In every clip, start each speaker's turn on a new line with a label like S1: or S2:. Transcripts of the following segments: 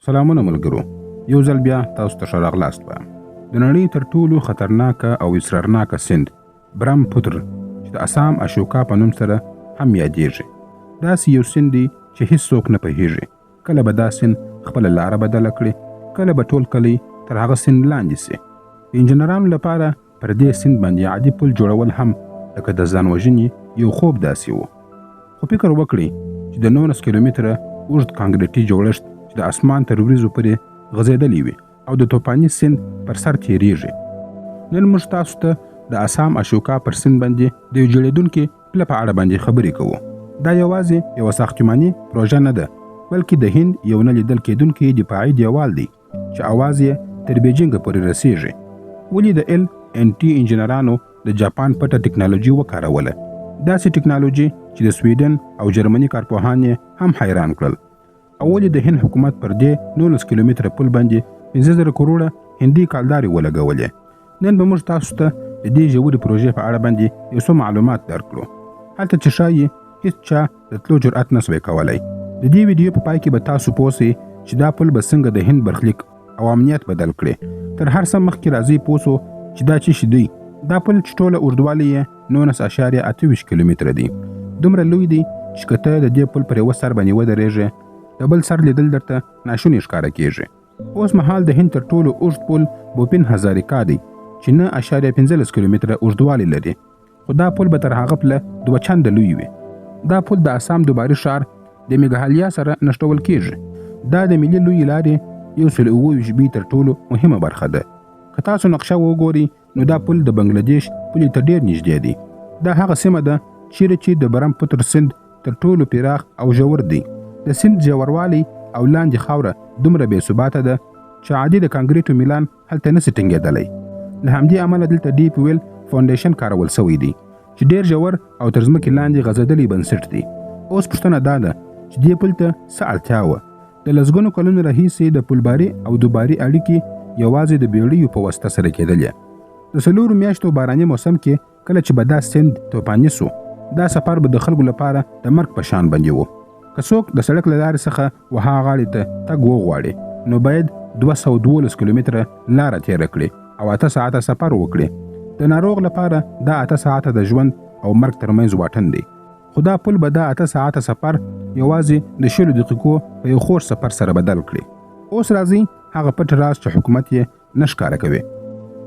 S1: سلامونه ملګرو، یو ځل بیا تاسو ته ښه راغلاست وایم. د نړۍ تر ټولو خطرناکه او اسرارناکه سیند برم پوتر چې د اسام اشوکا په نوم سره هم یادیږي، داسې یو سیند دی چې هیڅوک نه پوهیږي کله به دا سیند خپله لاره بدله کړي، کله به ټول کلی تر هغه سیند لاندې سي. د انجنیرانو لپاره پر دې سیند باندې عادي پل جوړول هم لکه د ځان وژنې یو خوب داسې و. خو فکر وکړئ چې د 19 کیلومتره اوږد کانکریټي جوړښت چې د اسمان تر وریځو پورې غځېدلی وي او د توپاني سیند پر سر تېرېږي. نن موږ تاسو ته د اسام اشوکا پر سیند باندې د یو جوړېدونکي پله په اړه باندې خبرې کوو. دا یوازې یوه ساختماني پروژه نه ده، بلکې د هند یو نه لیدل کېدونکی دفاعي دیوال دی چې اواز یې تر بیجینګ پورې رسېږي. ولې د ال ان ټي انجنیرانو د جاپان پټه ټکنالوژي وکاروله، داسې ټکنالوژي چې د سویډن او جرمني کارپوهان یې هم حیران کړل. او ولې د هند حکومت پر دې 19 کیلومتره پل باندې 5000 کروړه هندي کالدارې ولګولې؟ نن به موږ تاسو ته د دې ژورې پروژې په اړه باندې یو څو معلومات درکړو، هلته چې ښایي هیڅ چا د تلو جرأت نه سوی کولی. د دې ویډیو په پای کې به تاسو پوه سئ چې دا پل به څنګه د هند برخلیک او امنیت بدل کړي. تر هر څه مخکې راځئ پوه سو چې دا څه شی دی. دا پل چې ټوله اوږدوالی یې 19.28 کیلومتره دی، دومره لوی دی چې که ته د دې پل پر یوه سر باندې ودرېږې، د بل سر لیدل درته ناشونی ښکاره کېږي. اوس مهال د هند تر ټولو اوږد پل بوپین هزاریکا دی چې 9.15 کیلومتره اوږدوالی لري، خو دا پل به تر هغه پله دوه چنده لوی وي. دا پل د اسام دوباري ښار د میګهالیا سره نښلول کېږي. دا د ملي لویې لارې 127 بي تر ټولو مهمه برخه ده. که تاسو نقشه وګورئ نو دا پل د بنګلادیش پولې ته ډېر نږدې دی. دا هغه سیمه ده چیرې چې د برم پتر سیند تر ټولو پراخ او ژور دی. د سیند ژوروالی او لاندې خاوره دومره بې ثباته ده چې عادي د کانکریټو میلان هلته نسي ټینګېدلی. له همدې امله دلته ډیپ ویل فاونډیشن کارول سوی دی چې ډېر ژور او تر ځمکې لاندې غځېدلی بنسټ دی. اوس پوښتنه دا ده چې دې پل ته څه اړتیا وه؟ د لسګونو کلونو راهیسې د پلباري او دوباري اړیکې یوازې د بیړیو په واسطه سره کېدلې. د 4 میاشتو باراني موسم کې کله چې به دا سیند توپاني سو، دا سفر به د خلکو لپاره د مرګ په شان باندې و. که څوک د سړک له لارې څخه وها غاړې ته تګ وغواړي نو باید 212 کیلومتره لاره تېره کړي او 8 ساعته سفر وکړي. د ناروغ لپاره دا 8 ساعته د ژوند او مرګ ترمنځ واټن دی، خو دا پل به دا 8 ساعته سفر یوازې د 20 دقیقو په یو خوږ سفر سره بدل کړي. اوس راځئ هغه پټ راز چې حکومت یې نه ښکاره کوي.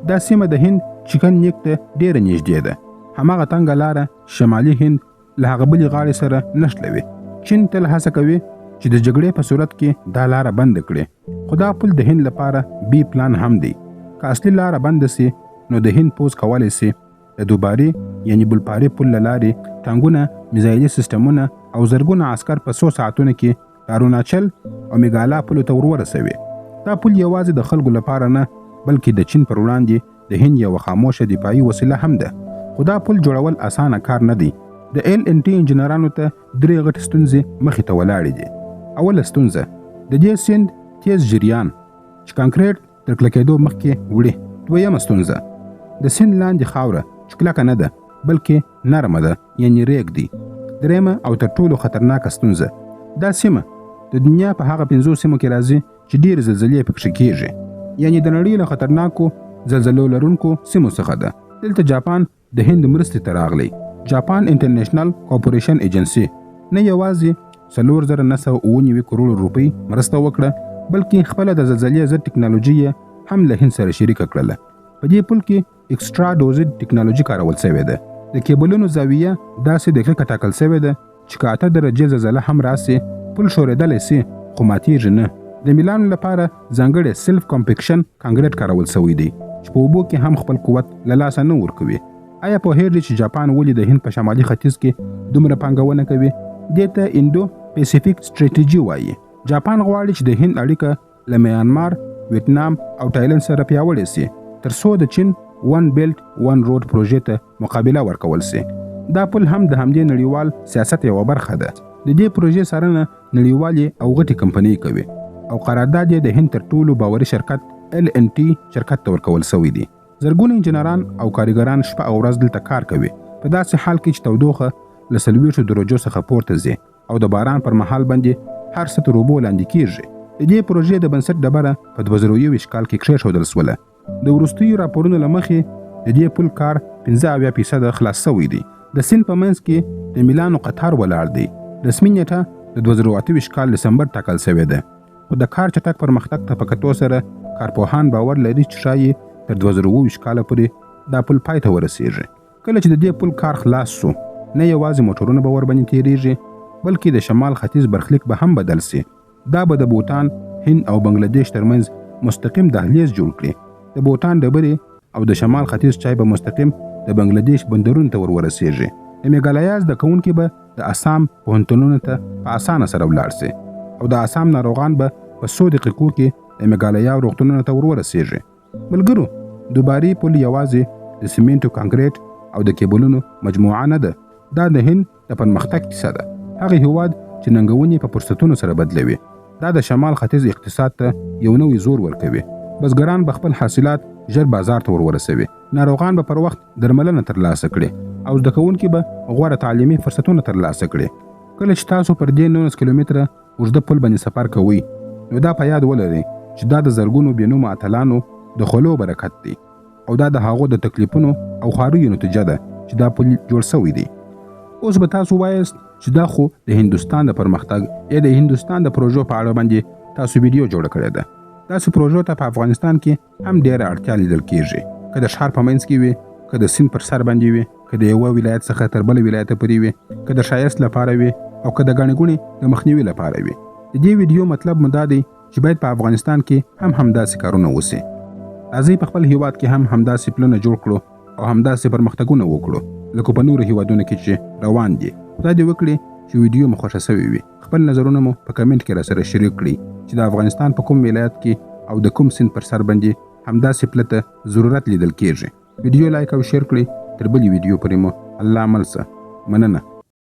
S1: دا سیمه د هند چکن نیک ته ډېره نږدې ده، هماغه تنګه لاره شمالي هند له هغه بلې غاړې سره نښلوي. چین تل هڅه کوي چې د جګړې په صورت کې دا لاره بنده کړي، خو دا پل د هند لپاره بی پلان هم دی. که اصلي لاره بنده سي نو د هند پوځ کولی سي د دوباري یعنی بلپاري پل له لارې ټانګونه، میزایلي سیستمونه او زرګونه عسکر په څو ساعتونو کې د اروناچل او میګالا پولو ته ورورسوي. دا پل یوازې د خلکو لپاره نه، بلکې د چین پر وړاندې د هند یوه خاموشه دفاعي وسیله هم ده. خو دا پل جوړول اسانه کار نه دی. د ال ان ټي انجنیرانو ته 3 غټې ستونزې مخې ته ولاړې دي. اوله ستونزه د دې سیند تیز جریان چې کانکریټ تر کلکېدو مخکې وړي. دویمه ستونزه د سیند لاندې خاوره چې کلکه نه ده بلکې نرمه ده، یعنی ریګ دی. درېیمه او تر ټولو خطرناکه ستونزه، دا سیمه د دنیا په هغه 5 سیمو کې راځي چې ډېرې زلزلې پکښې کېږي، یعنی د نړۍ له خطرناکو زلزلو لرونکو سیمو څخه ده. دلته جاپان د هند مرستې ته راغلی. جاپان انټرنیشنل کارپوریشن ایجنسي نه یوازې 4997 کروړ روپۍ مرسته وکړه، بلکې خپله د زلزلې ضد ټکنالوژي یې هم له هند سره شریکه کړله. په دې پل کې اکسټرا ډوزډ ټکنالوژي کارول سوې ده. د کیبلونو زاویه داسې دقیقه ټاکل سوې ده چې که 8 درجې زلزله هم راسي پل ښورېدلی سي خو ماتېږي نه. د میلانو لپاره ځانګړی سلف کمپکشن کانکریټ کارول سوی دی چې په اوبو کې هم خپل قوت له لاسه نه ورکوي. آیا پوهېږئ چې جاپان ولې د هند په شمالي ختیځ کې دومره پانګونه کوي؟ دې ته انډو پیسیفیک سټریټیجي وایي. جاپان غواړي چې د هند اړیکه له میانمار، ویتنام او تایلند سره پیاوړې سي، تر څو د چین ون بیلټ ون روډ پروژې ته مقابله ورکول سي. دا پل هم د همدې نړیوال سیاست یوه برخه ده. د دې پروژې څارنه نړیوالې او غټې کمپنۍ کوي او قرارداد یې د هند تر ټولو باوري شرکت ال ان ټي شرکت ته ورکول سوی دی. زرګونه انجنیران او کاریګران شپه او ورځ دلته کار کوي، په داسې حال کې چې تودوخه له 40 درجو څخه پورته ځي او د باران پر مهال باندې هر څه تر اوبو لاندې کیږي. د دې پروژې د بنسټ ډبره په 2021 کال کې کښېښودل سوله. د وروستیو راپورونو له مخې د دې پل کار 75 فیصده خلاص شوی دی. د سیند په منځ کې د میلانو قطار ولاړ دی. رسمي نیټه د 2028 کال دسمبر ټاکل شوې ده، خو د کار چټک پرمختګ ته په کتو سره کارپوهان باور لري چې ښايي تر 2027 کاله پورې دا پل پای ته ورسیږي. کله چې د دې پل کار خلاص شو، نه یوازې موټرونه به ورباندې تیریږي، بلکې د شمال ختیځ برخلیک به هم بدل شي. دا به د بوتان، هند او بنګله دیش ترمنځ مستقیم دهلیز جوړ کړي. د بوتان ډبرې او د شمال ختیځ چای به مستقیم د بنګله دیش بندرونو ته ور ورسیږي. د میګالایا زده کوونکي به د اسام پوهنتونونو ته په اسانه سره ولاړ شي او د اسام ناروغان به په څو دقیقو کې د میګالایا روغتونونو ته ور ورسیږي. ملګرو، دوبارې پل یوازې د سیمنټو، کانکریټ او د کیبلونو مجموعه نه ده. دا د هند د پرمختګ کیسه ده، هغه هیواد چې ننګونې په فرصتونو سره بدلوي. دا د شمال ختیځ اقتصاد ته یو نوی زور ورکوي. بزګران به خپل حاصلات ژر بازار ته ور ورسوي، ناروغان به پر وخت درملنه ترلاسه کړي او زده کوونکي به غوره تعلیمي فرصتونه ترلاسه کړي. کله چې تاسو پر دې 19 کیلومتره اوږده پل باندې سفر کوئ، نو دا په یاد ولرئ چې دا د زرګونو بې نومه اتلانو د خولو برکت دی او دا د هغو د تکلیفونو او خواریو نتیجه ده چې دا پل جوړ شوی دی. اوس به تاسو وایاست چې دا خو د هندوستان د پرمختګ یا د هندوستان د پروژو په اړه باندې تاسو ویډیو جوړه کړې ده. داسې پروژو ته په افغانستان کې هم ډیره اړتیا لیدل کیږي، که د ښار په منځ کې وي، که د سیند پر سر باندې وي، که د یوه ولایت څخه تر بل ولایته پورې وي، که د ښایست لپاره وي او که د ګڼې ګوڼې د مخنیوي لپاره وي. د دې ویډیو مطلب مو دا دی چې باید په افغانستان کې هم همداسې کارونه وشي. راځئ په خپل هیواد کې هم همداسې پلونه جوړ کړو او همداسې پرمختګونه وکړو لکه په نورو هیوادونو کې چې روان دي. خدای دې وکړي چې ویډیو مو خوښه شوې وي. خپل نظرونه مو په کمنټ کې راسره شریک کړئ چې د افغانستان په کوم ولایت کې او د کوم سیند پر سر باندې همداسې پله ته ضرورت لیدل کیږي. ویډیو لایک او شیر کړئ. تر بلې ویډیو پورې مو الله مل شه. مننه.